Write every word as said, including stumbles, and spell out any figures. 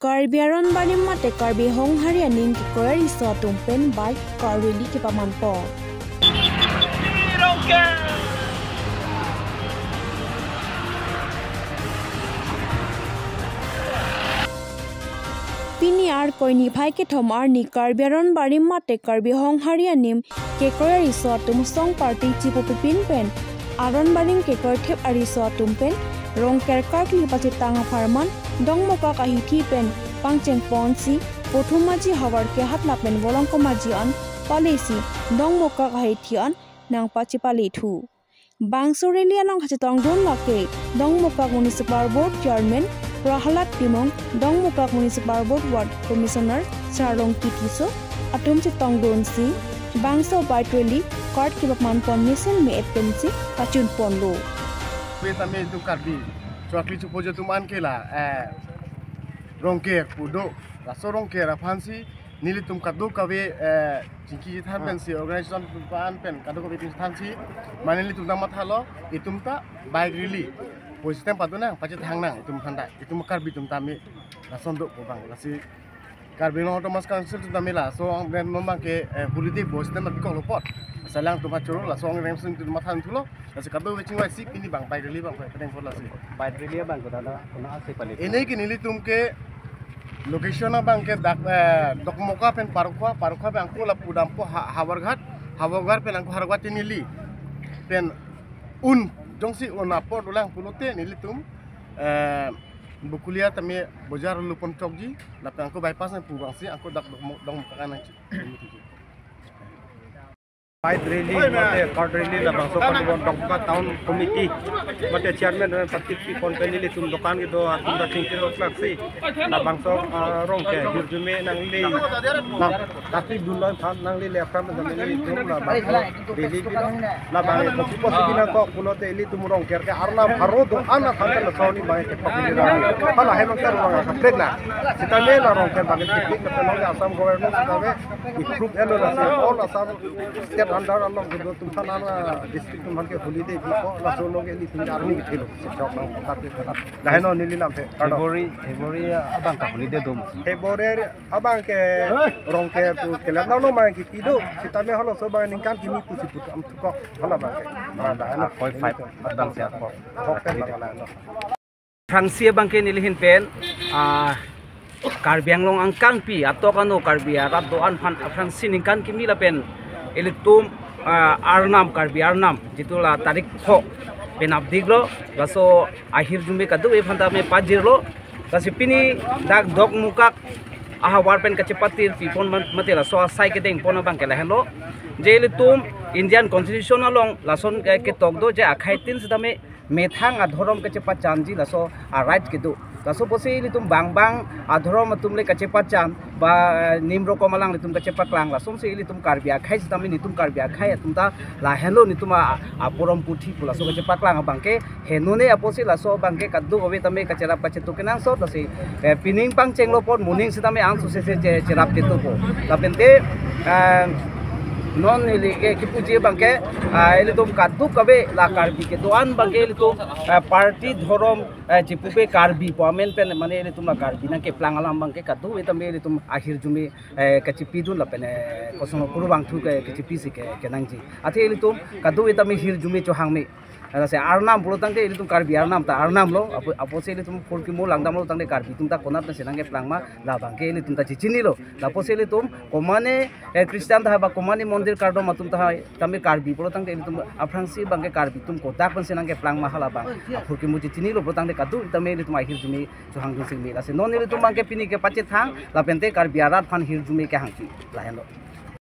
Karbi Aron Barim mate Karbi Honghari anim kekroi ariso atum pen bike car rally kepamanpon. Pini Arkoi niphai kethom arni Karbi Aron Barim mate Karbi Honghari anim kekroi ariso atum song party chipu pipin pen Aron Barim kekroi thip ariso atum pen Rongker karkli pachetang apharman Dongmukak ahithi pen pangchengponsi Puthum Maji havar kehat lapen Volongkom Maji an palesi Dongmukak ahithi an nangpachepalethu. Bangso rally along kachetongdun lake Dongmukak Municipal Board Chairman Prahlad Timung, Dongmukak Municipal Board Ward Commissioner Sarong Kitiso atum chetongdunsi bangso bike rally card kepamanpon mesen me-et pensi pachunponlo. Pe tame itum Karbi chokli chupo jo tuman ke la, eh, Rongker pu do, laso Rongker aphansi nelitum kadokave, eh, chingki chethan pensi organization pan pen kadokave chingki chethansi, mane nelitum ta mathalo, itum ta bike rally pu system padonang, pachethangnang itum aphan ta, itum Karbi atum tame lason do pu abang, lasi Karbi Anglong Autonomous Council atum tame laso ang den non abangke, eh, holiday pu system abang koklo apot, salang atum achoro laso ang rem sing atum mathan thulo. Lasi kadokave chingvaisi pini abang bike rally abang pai pedeng pon lasi. Bike rally abang ko dada, kona ase pali. Ini ke nelitum ke location abang ke dak, eh, Dongmukak pen Parokhowa, Parokhowa pen angko lapu dampo ha-, Havarghat, Havarghat pen angko Havarghat tinili. Pen un, jongsi un apor dolang pulote nelitum, eh, Bokolia tame bojar lupon chokji, lapen angko bypass nangpu abangsi, angko dak Dongmu-, Dongmukak nangji. Bike rally, mate cart rally labangso kadobom Dongmukak Town Committee, mate chairman dan party pi kon pen nelitum dokan kedo atum ta chingkir oklak si. Labangso, ah, Rongker ahirjume nangli, nang, kati dunlon than nangli lekam nelitum labangso rally kedo. Labang e kopi kopi nangkok pulote ilitum Rongker ke arnam haro do-an athan ke laso arni abang e kepak ni rani. Hala hai mangkar abang e kaprek na. Sitame la Rongker abang e kepak na penang Assam government sitame approve elo lasi all Assam state under along kedo atum aphan, district atum aphan ke holiday pi ko laso along ke ilitum army kethelo. Sejok nang kota ke kota. Laheno neli lam phe. Kado. February, February abang ta holiday do ma? February abang ke Rongker pu kelam nang no abang ke kido. Sitame halaso abang ningkan kimi pusi put am tukok hala abang ke. Laheno. Arkoi five abang si ako. Kok pen abang laheno. Aphrangsi abang ke neli ahin pen, ah, Karbi Anglong angkangpi atok ano Karbi arat do-an aphan aphrangsi ningkan kimi lapen ilitum, ah, arnam, Karbi arnam, jitu la tarik pho penap diklo, laso ahirjume kadokave aphan tame pajirlo, lasi pini dak Dongmukak ahavar pen kachepatir pipon man-, mate laso asai kedengpon abang ke lahenlo, je ilitum Indian Constitution along lason ke, ketok do je akhai tin sitame methang adhorom kachepachanji laso a right kedo. Laso pusi ilitum bang bang adhorom atum le kachepachan ba, eh, nim rokom alanglitum kachepaklang. Lasonsi ilitum Karbi akhai sitame nelitum Karbi akhai atum ta lahenlo nelitum a, a porom puthi pu laso kachepaklang abang ke henone apotsi laso abang ke kadokave tame kacherap kachetok kenangsot lasi, eh, pining pangchenglo apot moning sitame angsose se che-, cherap ketok po. Lapente, eh, non neli ke kipuji abang ke, ah, ilitum kadokave la Karbi kedo-an abang ke ilitum, eh, party dhorom, eh, chipupe Karbi pu amen pen mane ilitum la Karbi nangkeplang alam abang ke kadokave tame ilitum ahirjume, eh, kachipidun lapen, eh, koson kurvangthu ke kachipisi ke kenangji. Athe ilitum kadokave tame hirjume chohangme. Lasi arnam pulo tangte ilitum Karbi arnam ta arnam lo, apo, apotsi ilitum phurkimo langdamlo tangte Karbi atum ta konat pensi nangkeplang ma, labang ke ilitum ta chechinilo. Lapotsi ilitum komane, eh, Christian ta ba komane mondir kardom atum ta tame Karbi pulo tangte ilitum aphrangsi abang ke Karbi atum kodak pensi nangkeplang ma hala abang. Aphurkimo chechinilo pulo tangte kadokave tame ilitum ahirjume chohangdun singme. Lasi non ilitum abang ke pini kepachethang, lapente Karbi arat aphan hirjume kehangpi. Lahenlo.